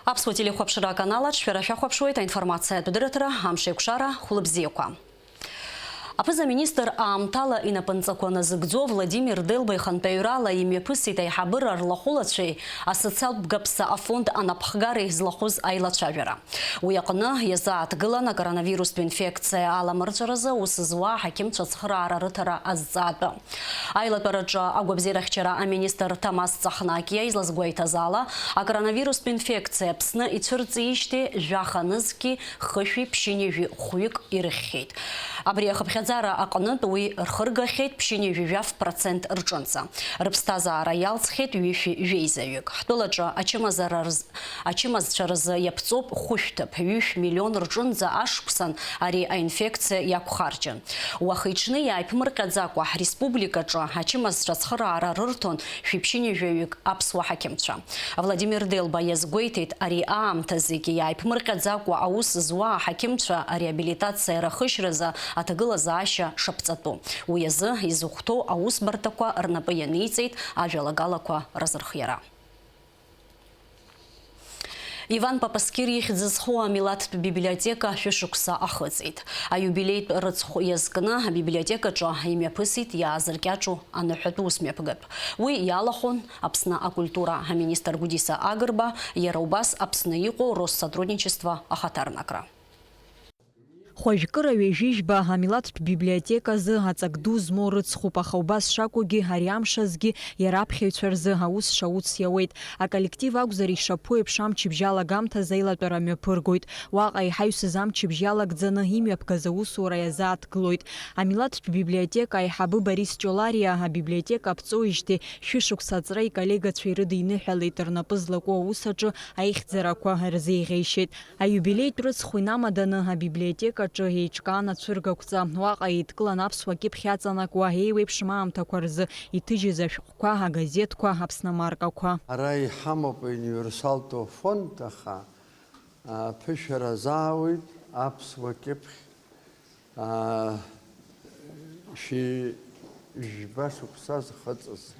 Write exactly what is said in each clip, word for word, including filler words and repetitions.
Аԥсуа телехәаԥшра аканал аҿы шәара шәахәаԥшуеит аинформациатә дырраҭара Амшеикәшара, хәлыбзиақәа. Аԥыза-министр аамҭала инапынҵақәа назыгӡо Владимир Делба ихантәаҩрала имҩаԥысит аиҳабыра рлахәылацәеи асоциалтә гаԥса афонд анапхгареи злахәыз аилацәажәара. Уи аҟны иазааҭгылан акоронавирустә инфекциа аламырҵәаразы аус зуа аҳақьымцәа ацхыраара рыҭара азҵаатәы. Аилатәараҿы агәабзиарахьчара аминистр Ҭамаз Ҵахнакиа излазгәеиҭаз ала, акоронавирустә инфекциа Аԥсны ицәырҵижьҭеи жәаха нызқьи хышәи ԥшьынҩажәи хәҩык ирыхьхьеит. Абри ахыԥхьаӡара аҟнытә уи рхыргахьеит ԥшьынҩажәи жәаф процент рҿынӡа. Рыԥсҭазаара иалҵхьеит ҩышәи жәеизаҩык. Ҳтәылаҿы ачымазара рз-, ачымазцәа рзы иаԥҵоуп хәышәҭыԥ, ҩышә миллион рҿынӡа ашықәсан ари аинфекциа иақәхарџьын. Уахи-ҽни иааиԥмырҟьаӡакәа, ҳреспубликаҿы ачымазцәа ацхыраара рырҭон шәиԥшьынҩажәаҩык аԥсуа ҳақьымцәа. Владимир Делба иазгәеиҭеит, ари аамҭа зегьы иааиԥмырҟьаӡакәа аус зуа аҳақьымцәа ареабилитациа рахышьразы аҭагылазаашьа шаԥҵатәу. Уи азы изыхәҭоу аусбарҭақәа рнапы ианиҵеит ажәалагалақәа разырхиара. Иван Папаскир ихьӡ зху амилаҭтә библиотека шәышықәса ахыҵит. Аиубилеитә рыцхә иазкны абиблиотекаҿы имҩаԥысит иаазыркьаҿу аныҳәатә усмҩаԥгатә. Уи иалахәын Аԥсны акультура аминистр Гәдиса Агрба, иара убас Аԥсны иҟоу Россотрудничество ахаҭарнакра. Хәажәкыра ҩажәижәба амилаҭтә библиотеказы аҵак ду змоу рыцхуп, аха убас шакәугьы, ари амш азгьы иара аԥхьаҩцәа рзы аус шауц иауеит. Аколлектив акәзар, ишаԥу еиԥш, амчыбжь алагамҭазы аилатәара мҩаԥыргоит. Уаҟа иҳаҩсыз амчыбжь иалагӡаны имҩаԥгаз аусура иазааҭгылоит. Амилаҭтә библиотека аиҳабы Борис Ҷолариа абиблиотека аԥҵоуижьҭеи шәышықәса аҵра иколлегацәа ирыдиныҳәалеит, рнапы злаку аус аҿы аихьӡарақәа рзеиӷьеишьеит. Аиубилеитә рыцхә инамаданы абиблиотекаҿы еиҿкаан ацәыргақәҵа. Уаҟа еидкылан аԥсуа кьыԥхь аҵанакуа, еиуеиԥшым аамҭақәа рзы иҭыжьыз ашәҟәқәа, агазеҭқәа, Аԥсны амаркақәа. Ара иҳамоуп универсалтә афонд, аха, а, ԥышәара азаауеит аԥсуа кьыԥхь. Аа, шәи жәба шықәса зхыҵыз.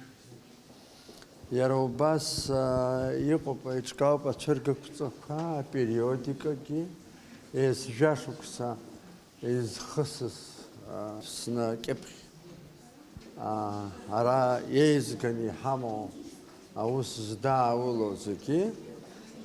Иара убас, аа, иҟоуп, еиҿкаауп ацәыргақәҵақәа, апериодикагьы, ес-, жәа шықәса изхысыз, аа, Аԥсны акьыԥхь. Аа, ара еизганы иҳамоу аус здаауло зегьы,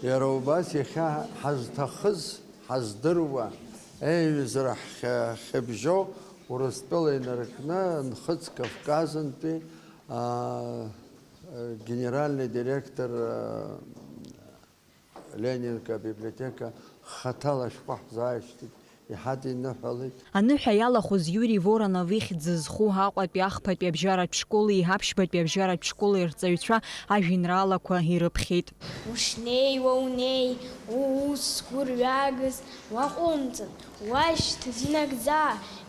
иара убас иахьа ҳазҭахыз, ҳаздыруа, еиҩызара ҳхьа-, хьыбжьоу Урыстәыла инаркны, Нхыҵ Кавказынтәи, аа, генеральный директор, аа, Ленинка абиблиотека хаҭала ашәҟәы ҳзааишьҭит, иҳадиныҳәалеит. Аныҳәа иалахәыз Иури Воронов ихьӡ зху Аҟәатәи ахԥатәи абжьаратә школи аԥшьбатәи абжьаратә школи рҵаҩцәа ажәеинраалақәа ирыԥхьеит. Ушнеиуа унеи, уус згәырҩагаз уаҟәымҵын, уашьҭаӡ инагӡа,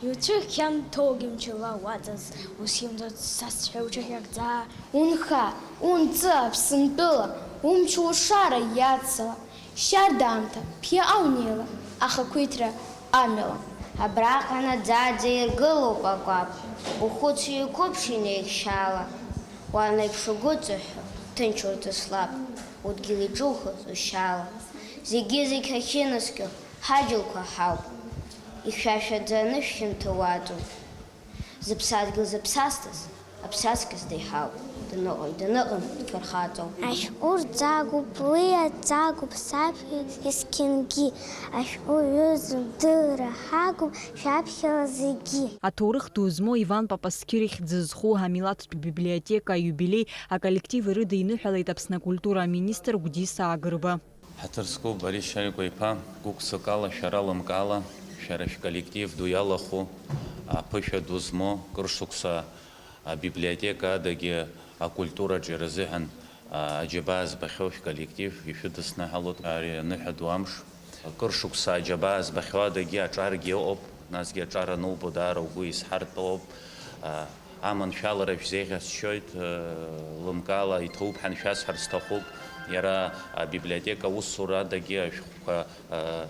иуцәыхьанҭоугьы мчыла уаҵаз, ус имӡац сасҳәа уҽахьагӡа. Унха, унҵы Аԥсынтәыла, умч улшара иацла, шьарда аамҭа ԥхьаҟа унеила, ахақәиҭра амҩала. Абраҟа наӡаӡа иргылоуп акәаԥ, ухәыци уқәыԥши неихшьаала. Уан леиԥш угәы ҵыҳәҳәо, ҭынч урҵыслап, удгьыл иҿухыз ушьала. Зегьы-зегь ҳахьынаскьо, ҳаџьалқәа ҳауп, ихьшәашәаӡа анышә хьанҭа уаҵоуп. Зыԥсадгьыл зыԥсасҭаз, аԥсаҵкыс деиҳауп, даныҟам, даныҟам дфырхаҵоуп. Ашәҟәы рҵагоуп, уи аҵагоуп саԥхьа есқьынгьы, ашәҟәыҩҩы зыдырра ҳагуп шәаԥхьала зегьы. Аҭоурых ду змоу Иван Папаскир ихьӡ зху амилаҭтә библиотека аиубилеи аколлектив ирыдиныҳәалеит Аԥсны акультура аминистр Гәдиса Агрба. Ҳаҭыр зқәу Борис Шьарикәа-иԥа, гәык-ҵакала, шәара лымкаала, шәара шәколлектив ду иалахәу, аԥышәа ду змоу, кыр шықәса абиблиотека адагьы акультураҿы рзыҳәан, а, аџьабаа збахьоу шәколлектив ишәыдысныҳәалоит ари аныҳәа ду амш. Кыр шықәса аџьабаа збахьоу адагьы аҿаргьы ыҟоуп, насгьы аҿар анубо даара угәы изҳартәуп. А, аманшәалара шәзеиӷьасшьоит, э, лымкаала иҭоуп ҳәа шәасҳәар сҭахуп. Иара абиблиотека аусура адагьы, ашәҟәқәа, э,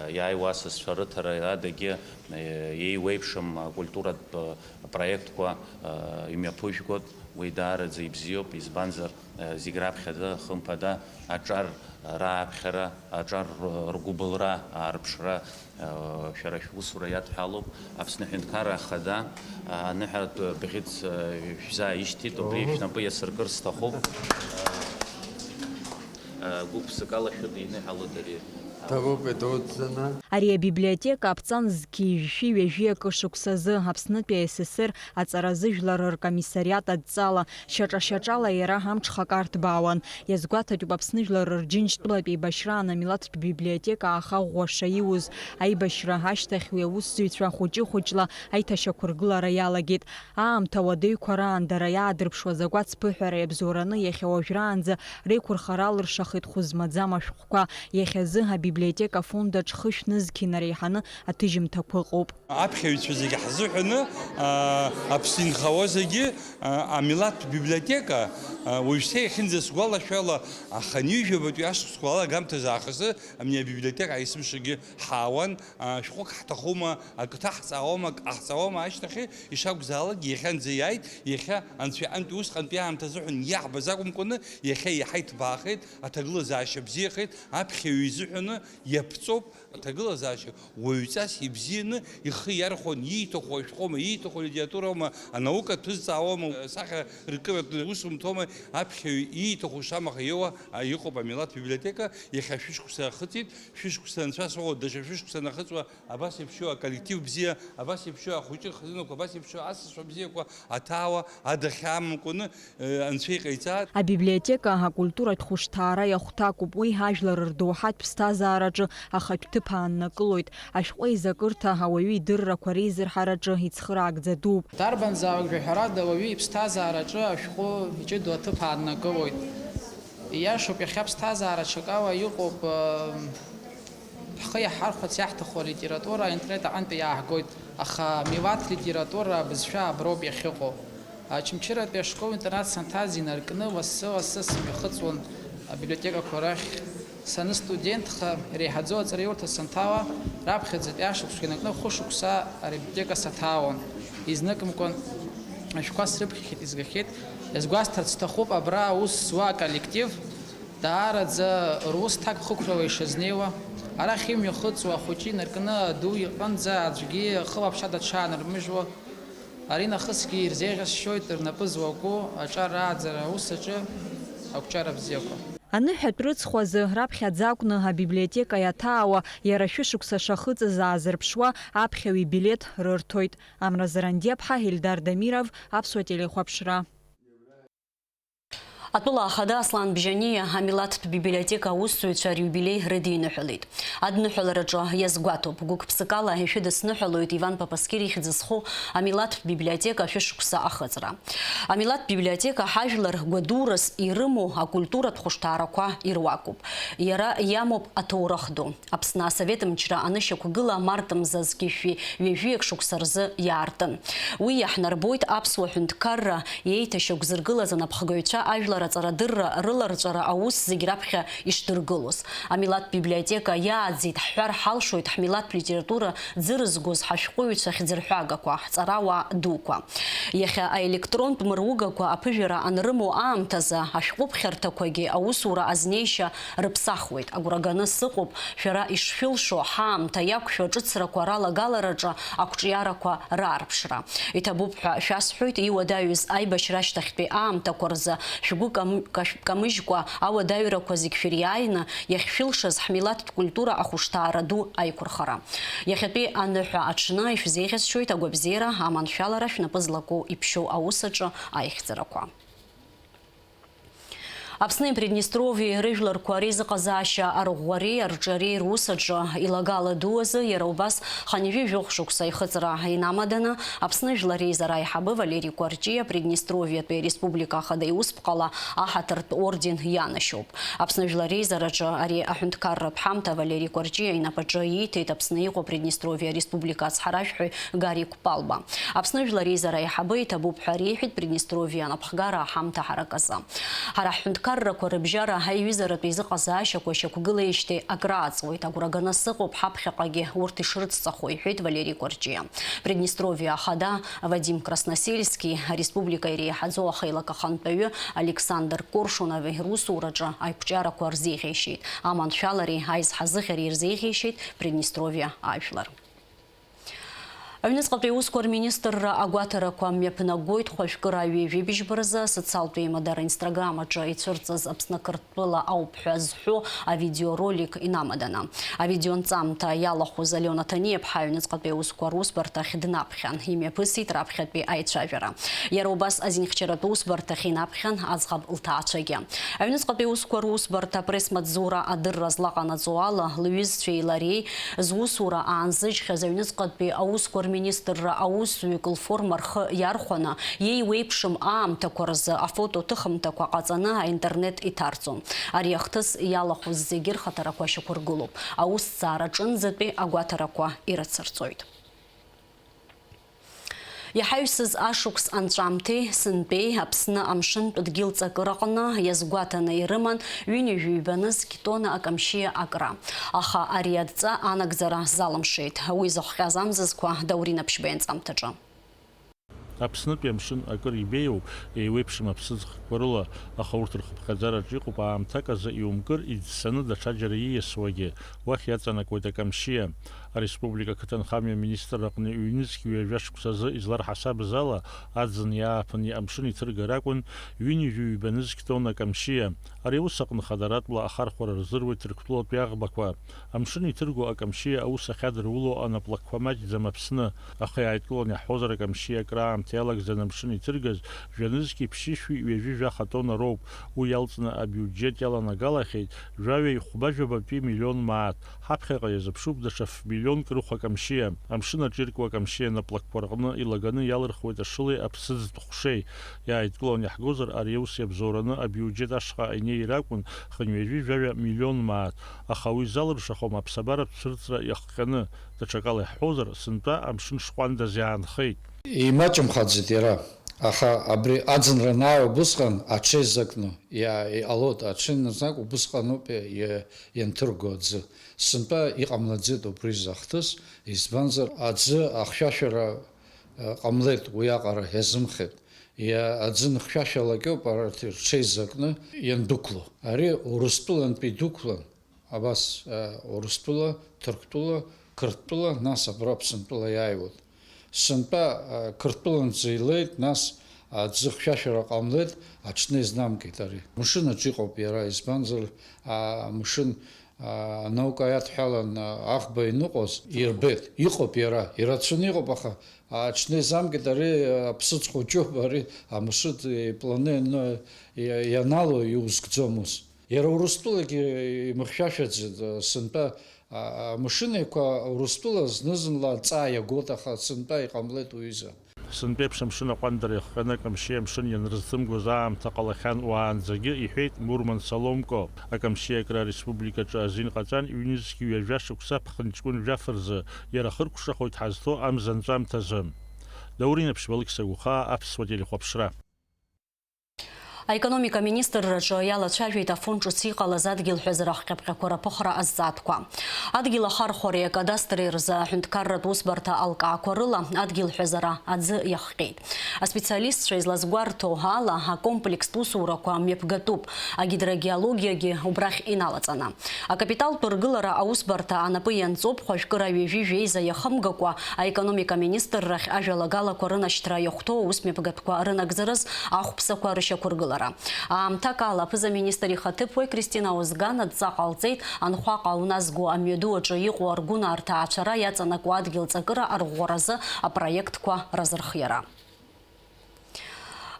э, иааиуа асасцәа рыҭара адагьы, э, еиуеиԥшым акультуратә, э, проектқәа, э, имҩаԥыжәгоит. Уи даараӡа ибзиоуп, избанзар, зегь раԥхьаӡа, хымԥада, аҿар рааԥхьара, аҿар ргәыбылра аарԥшра, шәара шәусура иадҳәалоуп. Аԥсны Аҳәынҭқарра Ахада аныҳәатә бӷьыц шәзааишьҭит, убри шәнапы иасыркыр сҭахуп. Гәык-ԥсыкала шәыдиныҳәалоит ари. Ҭабуп идуӡӡаны. Ари абиблиотека аԥҵан зқьи жәшәи ҩажәи акы шықәсазы Аԥснытәи А С С Р аҵаразы жәлар ркомиссариат адҵала шьаҿа-шьаҿала иара амҽхак арҭбаауан. Иазгәаҭатәуп Аԥсны жәлар рџьынџьтәылатә еибашьраан амилаҭтә библиотека ааха ӷәӷәа шаиуз. Аибашьра ашьҭахь уи аусзуҩцәа хәыҷы-хәыҷла аиҭашьақәыргылара иалагеит. Аамҭа уадаҩқәа раан дара иаадырԥшуаз акәац ԥыҳәара иабзоураны иахьа уажәраанӡа реиқәырхара алыршахеит хәы змаӡам ашәҟәқәа. Иахьазы абиблиотека афонд аҿы хышә нызқь инареиҳаны аҭыжьымҭақәа ыҟоуп. Аԥхьаҩцәа зегьы ҳзыҳәаны, аа, Аԥсны инхауа зегьы, аа, амилаҭтә библиотека, аа, уажәшьҭа иахьынӡасгәалашәала, аханҩажәабатәи ашықәсқәа алагамҭазы аахысы абни абиблиотека есымшагьы ҳаауан. Шәҟәык ҳҭахума, акы ҭаҳҵаауама, акы ҟаҳҵауама, ашьҭахьы ишакәзаалак иахьанӡа иааит, иахьа Анцәа иҟынтәи усҟантәи аамҭа азыҳәан иаҳбаз акәымкәаны, иахьа иаҳа иҭбаахеит, аҭагылазаашьа бзиахеит, аԥхьаҩ изыҳәаны иаԥҵоуп, аҭагылазаашьа уаҩҵас ибзианы ихы иархәон, ииҭаху ашәҟәоума, ииҭаху алитературоума, анаука ҭызҵаауама, асахьа ркыратә усумҭоума, аԥхьаҩ ииҭаху шамаха иоуа иҟоуп амилаҭ библиотека, иахьа шәышықәса ахыҵит, шәышықәса анцәа соуа, даҽа шәышықәса анахыҵуа, абас еиԥш иоуа аколлектив бзиа, абас еиԥш иоуа ахәыҷы рхазынақәа, абас еиԥш иоуа асасцәа бзиақәа аҭаауа, адахьы амамкәаны, э, Анцәа иҟаиҵааит. Абиблиотека акультуратә хәышҭаара иахәҭакуп, уи ажәлар рдоуҳатә ԥсҭазаараҿы ахатә ҭыԥ ааннакылоит, ашәҟәы аизакырҭа ауаҩы идыррақәа реизырҳараҿы ицхыраагӡа дууп. Дарбанзаалак жәаҳәарада ауаҩы иԥсҭазаараҿы ашәҟәы иҷыдоу аҭыԥ ааннакылоит. Ииашоуп, иахьа аԥсҭазаара ҽакала иҟоуп, э, Ҳхы иаҳархәарц иаҳҭаху алитература аинтернет аҟынтәи иааҳгоит, аха милаҭ литература абызшәа аброуп иахьыҟоу. Очамчыратәи ашкол-интернат санҭаз инаркны лассы-лассы сымҩахыҵуан абиблиотекақәа рахь. Саныстудентха, иреиҳаӡоу аҵараиурҭа санҭала, раԥхьаӡатәи ашықәсқәа инаркны хәышықәса абиблиотека саҭаауан. Изныкымкәан ашәҟәқәа срыԥхьахьеит, изгахьеит. Иазгәасҭарц сҭахуп абра аус зуа аколлектив, Даараӡа рус ҭакԥхықәрала ишазнеиуа, арахь имҩахыҵуа ахәыҷы инаркны аду иҟынӡа аӡәгьы ахылаԥшра дацәаанырмыжьуа, аринахысгьы ирзеиӷьасшьоит рнапы злаку аҿар рааӡара аус аҿы ақәҿиара бзиақәа. Аныҳәатә рыцхә азы раԥхьаӡа акәны абиблиотека иаҭаауа, иара шәышықәса шахыҵыз аазырԥшуа аԥхьаҩ ибилеҭ рырҭоит. Амра Зарандиаԥҳа, Ельдар Дамиров, Аԥсуа телехәаԥшра. Атәыла ахада Аслан Бжьаниа амилаҭтә библиотека аусзуҩцәа риубилеи рыдиныҳәалеит. Адныҳәалараҿы иазгәаҭоуп, гәык-ԥсыкала ишәыдысныҳәалоит Иван Папаскир ихьӡ зху амилаҭтә библиотека шәышықәса ахыҵра. Амилаҭтә библиотека ҳажәлар гәадурас ирымоу акультуратә хәышҭаарақәа ируакуп. Иара иамоуп аҭоурых ду. Аԥсны асовет мчра анышьақәгыла март мза зқьышәи ҩажәиак шықәса рзы иаартын. Уи иаҳнарбоит аԥсуа ҳәынҭқарра еиҭашьақәзыргылаз анапхгаҩцәа ажәлар аҵарадырра рыларҵәара аус зегь раԥхьа ишдыргылоз. Амилаҭтә библиотека иааӡеит ҳҳәар ҳалшоит ҳмилаҭтә литература ӡы рызгоз ҳашәҟәыҩҩцәа хьӡырҳәагақәа, ҳҵарауаа дуқәа. Иахьа аелектрон мыругақәа аԥыжәара анрымоу аамҭазы ашәҟәыԥхьарҭақәагьы аусура азнеишьа рыԥсахуеит. Агәра ганы сыҟоуп шәара ишшәылшо, ҳаамҭа иақәшәо аҿыцрақәа ралагалараҿы ақәҿиарақәа раарԥшра. Иҭабуп ҳәа шәасҳәоит, иуадаҩыз аибашьра ашьҭахьтәи аамҭақәа рзы шәгәы кам-, каш-, камыжькәа ауадаҩрақәа зегь шәыриааины, иахьшәылшаз ҳмилаҭтә культура ахәышҭаара ду аиқәырхара. Иахьатәи аныҳәа аҽны ишәзеиӷьасшьоит агәабзиара, аманшәалара, шәнапы злаку иԥшьоу аус аҿы аихьӡарақәа. Аԥсни Приднестровиеи рыжәларқәа реизыҟазаашьа арӷәӷәареи арҿиареи рус аҿы илагала ду азы иара убас хынҩажәи жәохә шықәса ихыҵра инамаданы, Аԥсны Жәлар Реизара аиҳабы Валери Кәарҷиа Приднестровиатәи ареспублика Ахада Иусԥҟала аҳаҭыртә орден ианашьоуп. Аԥсны Жәлар Реизараҿы ари аҳәынҭқарратә ҳамҭа Валери Кәарҷиа инапаҿы ииҭеит Аԥсны иҟоу Приднестровиа Ареспублика ацҳаражәҳәаҩ Гарик Палба. Аԥсны Жәлар Реизара аиҳабы иҭабуп ҳәа реиҳәеит Приднестровиа анапхгара аҳамҭа ҳарак азы. Ҳара ҳҳәынҭқар Аррақәа рыбжьара аиҩызаратә еизыҟазаашьақәа шьақәгылеижьҭеи акрааҵуеит. Агәра ганы сыҟоуп ҳаԥхьаҟагьы урҭ ишрыцҵахо, иҳәеит Валери Кәарҷиа. Приднестровиа ахада Вадим Красносельски ареспублика иреиҳаӡоу ахеилак ахантәаҩы Александр Коршунови русураҿы аиқәҿиарақәа рзеиӷьеишьеит. Аманшәалареи аизҳазыӷьареи рзеиӷьеишьеит Приднестровиа ажәлар. Аҩныҵҟатәи аусқәа рминистрра агәаҭарақәа мҩаԥнагоит хәажәкыра ҩажәи быжьба рзы асоциалтә еимадара Инстаграмаҿы ицәырҵыз Аԥсны Қырҭтәыла ауп ҳәа зҳәо авидеоролик инамаданы. Авидеонҵамҭа иалахәыз Алиона Ҭаниаԥҳа аҩныҵҟатәи аусқәа русбарҭахь днаԥхьан. Имҩаԥысит раԥхьатәи аицәажәара. Иара убас азинхьчаратә усбарҭахь инаԥхьан аӡӷаб лҭаацәагьы. Аҩныҵҟатәи аусқәа русбарҭа апресс-маҵзура адырра злаҟанаҵо ала, лҩызцәеи лареи зусура аанзыжьхьаз аҩныҵҟатәи аусқәа рминистрра аусзуҩык лформа рхы иархәаны, иеиуеиԥшым аамҭақәа рзы афотоҭыхымҭақәа ҟаҵаны аинтернет иҭарҵон. Ари ахҭыс иалахәыз зегьы рхаҭарақәа шьақәыргылоуп. Аусҭҵаара аҿынӡатәи агәаҭарақәа ирыцырҵоит. Иҳаҩсыз ашықәс анҵәамҭеи сынтәеи Аԥсны амшынтә дгьыл ҵакыраҟны иазгәаҭаны ирыман ҩынҩажәи ҩба нызқь тонна акамшьиа акра. Аха ари адҵа анагӡара залымшеит. Уи зыхҟьаз амзызқәа Даур Инаԥшьба ианҵамҭаҿы. Аԥснытәи амшын акыр ибеиоуп, еиуеиԥшым аԥсыӡӷқәа рыла, аха урҭ рхыԥхьаӡараҿ иҟоуп аамҭак азы иумкыр, иӡсаны даҽаџьара ииасуагьы. Уахь иаҵанакуеит акамшьиа. Ареспублика ақыҭанхамҩа аминистрра аҟны ҩнызқь ҩажәа шықәсазы изларҳасабыз ала, аӡын иааԥыни амшын иҭыргар акәын ҩынҩажәи ҩба нызқь тонна акамшьиа. Ари аус аҟны хадаратәла ахархәара рзыруеит Ҭырқәтәылатәи аӷбақәа. Амшын иҭырго акамшьиа аус ахьадыруло анаплакқәа маҷӡам Аԥсны, аха иааидкыланы иаҳҳәозар, акамшьиа акраамҭа иалагӡаны амшын иҭыргаз жәанызқьи ԥшьышәи ҩажәи жәаха тонна роуп. Уи иалҵны абиуџьет иаланагалахьеит жәаҩеи хәба жәабатәи миллион мааҭ. Ҳаԥхьаҟа иазыԥшуп даҽа ф-миллионк рыхә акамшьиа. Амшын аҿы иркуа акамшьиа анаплакқәа рҟны илаганы иалырхуеит ашылеи аԥсыӡтә ҟәшеи. Иааидкыланы иаҳгозар, ари аус иабзоураны абиуџьет ашҟа инеир акәын хынҩажәи жәаҩа миллион мааҭ, аха уи залыршахом аԥсабаратә цәырҵра иахҟьаны. Даҽакала иаҳҳәозар, сынтәа амшын шҟәандаз иаанхеит. Имаҷымхаӡеит иара, аха абри аӡынра анааи убысҟан аҽеизакны иа-, иҟалоит, аҽеиназак убысҟаноуп иа-, иа-, ианҭырго аӡы. Сынтәа иҟамлаӡеит убри изы ахҭыс, избанзар, аӡы ахьшәашәара, э, ҟамлеит, уиаҟара иазымхеит. Иа-, аӡы ныхшәашәалак иоуп арҭ рҽеизакны иандәықәло. Ари Урыстәылантәи идәықәлан, абас, э, Урыстәыла, Ҭырқәтәыла, Қырҭтәыла, нас абра Аԥсынтәыла иааиуеит. Сынтәа, э, Қырҭтәыланӡа илеит, нас аӡы хьшәашәара ҟамлеит, аҽны изнамкит ари. Мшын аҿы иҟоуп иара, избанзар, а, мшын, а, анаука иадҳәалан, а, аӷба иныҟәоз ирбеит. Иҟоуп иара, ирацәаны иҟоуп, аха аҽны изамкит ари, аԥсыӡ хәыҷуп ари, амшын ипланы ианы, иа-, ианало иузгӡом ус. Иара Урыстәылагьы имыхьшәашәаӡеит, сынтәа, а, амшын еиқәа Урыстәыла зны-зынла аҵаа иагоит, аха сынтәа иҟамлеит уҩыза. Сынтәеиԥш амшын аҟәандара иахҟьаны акамшьи амшын ианрызҭымгоз аамҭа ҟалахьан уаанӡагьы, иҳәеит Мурман Соломко. Акамшьи акра ареспубликаҿы азин ҟаҵан ҩнызқь ҩажәа шықәса ԥхынҷкәын жәаф рзы, иара хыркәшахоит ҳазҭо амза анҵәамҭазы. Даур Инаԥшьба, Алықьса Гәхаа, Аԥсуа телехәаԥшра. Аекономика министрраҿы иалацәажәеит Афон ҿыц иҟалаз адгьыл ҳәазара ахҟьаԥҟьақәа раԥыхра азҵаатәқәа. Адгьыл ахархәареи акадастри рзы аҳәынҭқарратә усбарҭа алкаақәа рыла адгьыл ҳәазара аӡы иахҟьеит. Аспециалистцәа излазгәарҭо ала, акомплекстә усурақәа мҩаԥгатәуп, агидрогеологиагьы убрахь иналаҵаны. Акапиталтә ргылара аусбарҭа анапы ианҵоуп хәажәкыра ҩажәи жәеиза иахымгакәа аекономика министррахь ажәалагалақәа рынашьҭра иахәҭоу аусмҩаԥгатәқәа рынагӡараз ахәԥсақәа рышьақәыргылара. Аамҭак ала аԥыза-министр ихаҭыԥуаҩ Кристина Озган адҵа ҟалҵеит, анхәаҟа уназго амҩаду аҿы иҟоу аргәынаа рҭаацәара иаҵанакуа адгьыл ҵакыра арӷәӷәаразы апроектқәа разырхиара.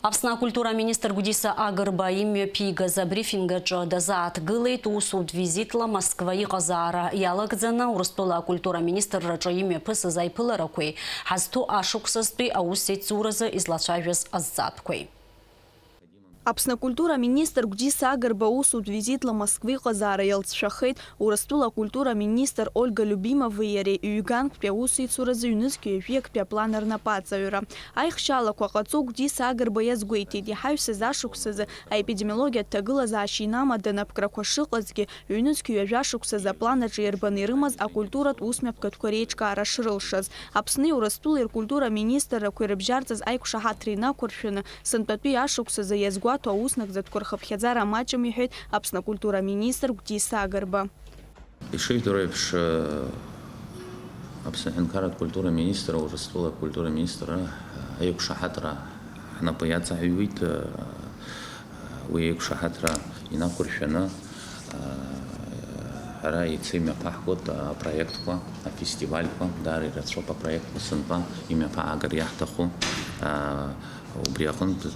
Аԥсны акультура аминистр Гәдиса Агрба имҩаԥигаз абрифинг аҿы дазааҭгылеит, усутә визитла Москва иҟазаара иалагӡаны Урыстәыла акультура аминистрраҿы имҩаԥысыз аиԥыларақәеи ҳазҭо ашықәсазтәи аусеицуразы излацәажәаз азҵаатәқәеи. Аԥсны акультура аминистр Гәдиса Агрба усутә визитла Москва иҟазаара иалҵшәахеит. Урыстәыла акультура аминистр Ольга Любимовеи иареи ҩганктәи аусеицуразы ҩнызқь ҩажәи актәи аплан рнапы аҵаҩра. Аихшьалақәа ҟаҵо Гәдиса Агрба иазгәеиҭеит, иҳаҩсыз ашықәсазы аепидемиологиатә ҭагылазаашьа инамаданы аԥкрақәа шыҟазгьы, ҩнызқь ҩажәа шықәсазы аплан аҿы иарбаны ирымаз акультуратә усмҩаԥгатәқәа реиҿкаара шрылшаз. Аԥсни Урыстәылеи ркультура аминистррақәеи рыбжьарҵаз аиқәшаҳаҭра инақәыршәаны, сынтәатәи ашықәсазы иазгәаҭо ауснагӡатәқәа рхыԥхьаӡара маҷым, иҳәеит Аԥсны акультура аминистр Гәдиса Агрба. Ишыжәдыруа еиԥш, Аԥсны аҳәынҭқарратә культура аминистр Урыстәыла акультура аминистрра аиқәшаҳаҭра ҳнапы иаҵаҩуеит. Уи аиқәшаҳаҭра инақәыршәаны, ҳара еицеимҩаԥаҳгоит апроектқәа, афестивальқәа, даара ирацәоуп апроектқәа сынтәа имҩаԥаагар иаҳҭаху. Убри аҟынтә,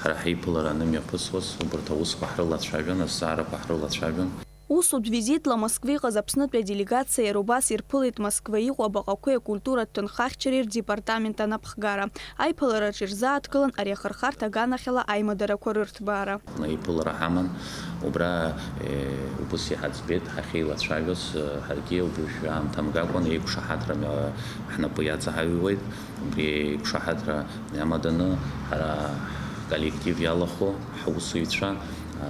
ҳара ҳаиԥылараны имҩаԥысуаз убарҭ аусқәа ҳрылацәажәон, азҵаарақәа ҳрылацәажәон. Усутә визитла Москва иҟаз Аԥснытәи аделегациа иара убас ирԥылеит Москва иҟоу абаҟақәеи акультуратә ҭынхахьчареи рдепартамент анапхгара. Аиԥылараҿы ирзааҭгылан ари ахырхарҭа аганахьала аимадарақәа рырҭбаара. Аиԥылара ҳаман, убра, е, убыс иҳаӡбеит ҳахьеилацәажәоз, ҳаргьы убри аамҭа мгакәан еиқәшаҳаҭра мҩа-, ҳнапы иаҵаҳаҩуеит. Убри еиқәшаҳаҭра иамаданы ҳара ҳколлектив иалахәу ҳусеицәа, а,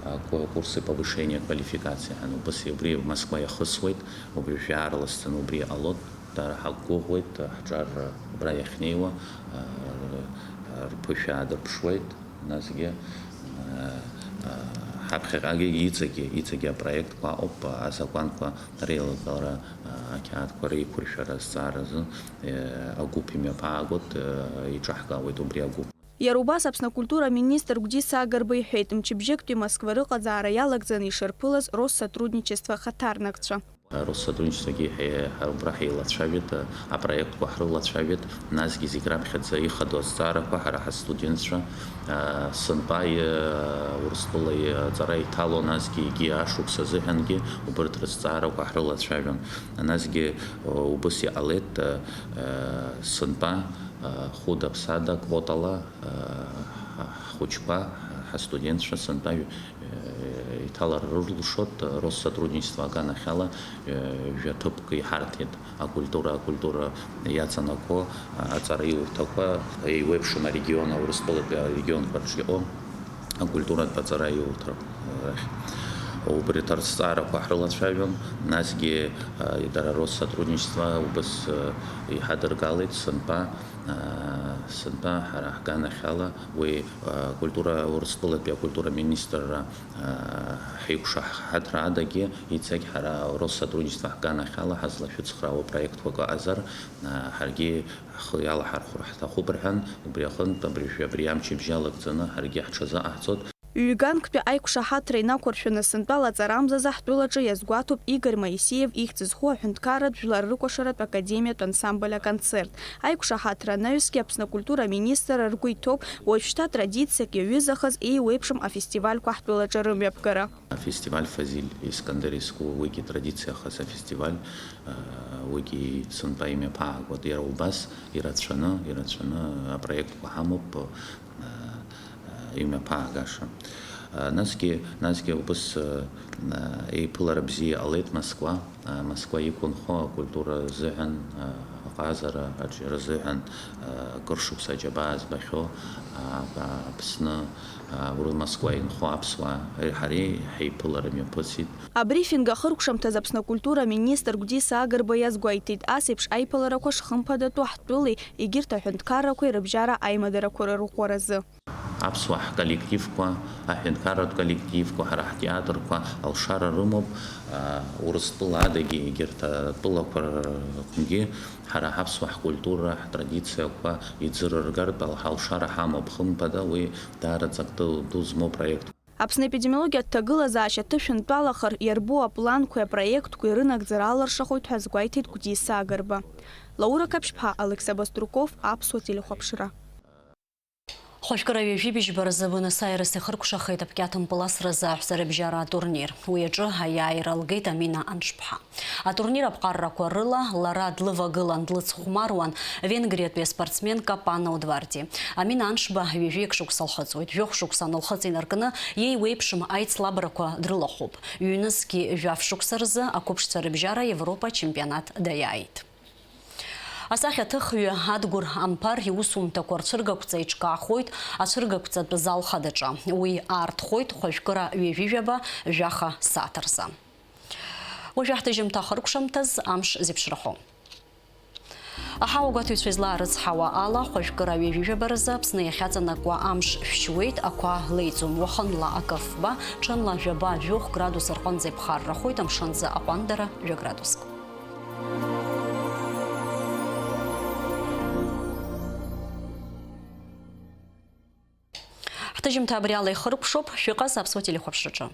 а, ку-, курсы повышения квалификации ҳәа убыс убри Москва иахысуеит, убри шәаарласӡаны убри иҟалоит, дара ҳақәгәыӷуеит, ҳҿар убра иахьнеиуа, а, рԥышәа аадырԥшуеит, насгьы, а, а, ҳаԥхьаҟагьы иҵегьы, иҵегьы апроектқәа ыҟоуп, азакәанқәа реилагалара, а, ақьаадқәа реиқәыршәара азҵааразы, а, агәыԥ имҩаԥаагоит, а, иҿаҳкаауеит убри агәыԥ. Иара убас Аԥсны акультура аминистр Гәдиса Агрба иҳәеит, мчыбжьыктәи Москва рыҟазаара иалагӡаны ишырԥылаз Россотрудничество ахаҭарнакцәа. Россотрудничествогьы ҳе-, ҳа-, убра ҳеилацәажәеит, а, апроектқәа ҳрылацәажәеит, насгьы зегь раԥхьаӡа ихадоу азҵаарақәа ҳара ҳастудентцәа, а, сынтәа, а, Урыстәыла аҵара иҭало, насгьы егьи ашықәс азыҳәангьы убарҭ рызҵаарақәа ҳрылацәажәон. Насгьы, а, убыс иҟалеит, а, а, сынтәа, а, хәыда-ԥсада квотала, а, ҳхәыҷқәа, ҳастудентцәа сынтәа, э, иҭалар рылшоит, Россотрудничество аганахьала, э, жәа ҭыԥк иҳарҭеит. Акультура, акультура иаҵанакуа аҵараиурҭақәа еиуеиԥшым арегион, Урыстәылатәи арегионқәа рҿы иҟоу акультуратә аҵараиурҭа рахь. Убри рҭарҵаарақәа ҳрылацәажәон, насгьы, э, дара Россотрудничество убыс, э, иҳадыргалеит сынтәа, э, сынтәа ҳара ҳганахьала уи, э, акультура, Урыстәылатәи акультура министрра, э, ҳаиқәшаҳаҭра адагьы, иҵегь ҳара Россотрудничество ҳганахьала ҳазлашәыцхраауа проектқәак ыҟазар, э, ҳаргьы ҳхы иалаҳархәыр ҳҭахуп рҳәан, убри аҟынтә абри, абри амчыбжьы алагӡаны ҳаргьы ҳҽазыҟаҳҵоит. Ҩганктәи аиқәшаҳаҭра инақәыршәаны сынтәа лаҵарамзазы ҳтәылаҿы иазгәаҭоуп Игорь Моисеев ихьӡ зху аҳәынҭқарратә жәлар рыкәашаратә академиатә ансамбль аконцерт. Аиқәшаҳаҭра анаҩсгьы Аԥсны акультура аминистрра ргәы иҭоуп уажәшьҭа традициак иаҩызахаз еиуеиԥшым афестивальқәа ҳтәылаҿы рымҩаԥгара. Афестиваль Фазиль Искандер изку уигьы традициахаз афестиваль, а, уигьы сынтәа имҩаԥаагоит. Иара убас ирацәаны, ирацәаны апроектқәа ҳамоуп, а, а, имҩаԥаагаша. А, насгьы, насгьы убыс, а, а, еиԥылара бзиа иҟалеит Москва. А, Москва иқәынхо акультура азыҳәан, а, аҟазара аҿиара азыҳәан, а, акыр шықәса аџьабаа збахьоу, а, Аԥсны, а, ура Москва инхо аԥсуаа, ҳареи ҳаиԥылара мҩаԥысит. Абрифинг ахыркәшамҭаз Аԥсны акультура аминистр Гәдиса Агрба иазгәеиҭеит, ас еиԥш аиԥыларақәа шхымԥадатәу ҳтәылеи егьырҭ аҳәынҭқаррақәеи рыбжьара аимадарақәа рырӷәӷәаразы. Аԥсуаа ҳколлективқәа, аҳәынҭқарратә коллективқәа, ҳара ҳтеатрқәа алшара рымоуп, а, Урыстәыла адагьы егьырҭ атәылақәа рҟынгьы ҳара ҳаԥсуа ҳкультура, ҳтрадициақәа иӡырыргартә ал-, ҳалшара ҳамоуп, хымԥада, уи даараӡа акы ду змоу проектуп. Аԥсны аепидемиологиатә ҭагылазаашьа ҭышәынтәалахар иарбоу апланқәеи апроектқәеи рынагӡара алыршахоит ҳәа азгәеиҭеит Гәдиса Агрба. Лаура Қаԥшьԥҳа, Алықьса Баструков, Аԥсуа телехәаԥшра. Хәажәкыра ҩажәи быжьба рзы Буенос-Аирес ихыркәшахеит аԥкьаҭ мпыласразы аҳәса рыбжьара атурнир. Уи аҿы аиааира алгеит Амина Аншбҳа. Атурнир аԥҟаррақәа рыла лара длывагылан, длыцхәмаруан Венгриатәи аспортсмен Капана Удварти. Амина Аншба ҩажәеик шықәса лхыҵуеит. Жәохә шықәса анылхыҵ инаркны, иеиуеиԥшым аицлабрақәа дрылахәуп. Ҩнызқьи жәаф шықәса рзы ақәыԥшцәа рыбжьара Европа чемпионат даиааит. Асахьаҭыхҩы Адгәыр Амԥар иусумҭақәа рцәыргақәҵа еиҿкаахоит ацәыргақәҵатә зал хадаҿы. Уи аартхоит хәажәкыра ҩажәи жәаба жәаха сааҭ рзы. Уажәы ҳҭыжьымҭа ахыркәшамҭаз амш зеиԥшрахо. Аҳауагәаҭаҩцәа излаарыцҳауа ала, хәажәкыра ҩажәи жәаба рзы Аԥсны иахьаҵанакуа амш шәшьуеит, ақәа леиӡом. Уахынла акы фба, ҽынла жәаба жәохә градус рҟынӡа иԥхаррахоит, амшынӡы аҟәандара жәа градуск. Ҳҭыжьымҭа абри ала ихыркәшоуп, шәыҟаз Аԥсуа телехәаԥшраҿы.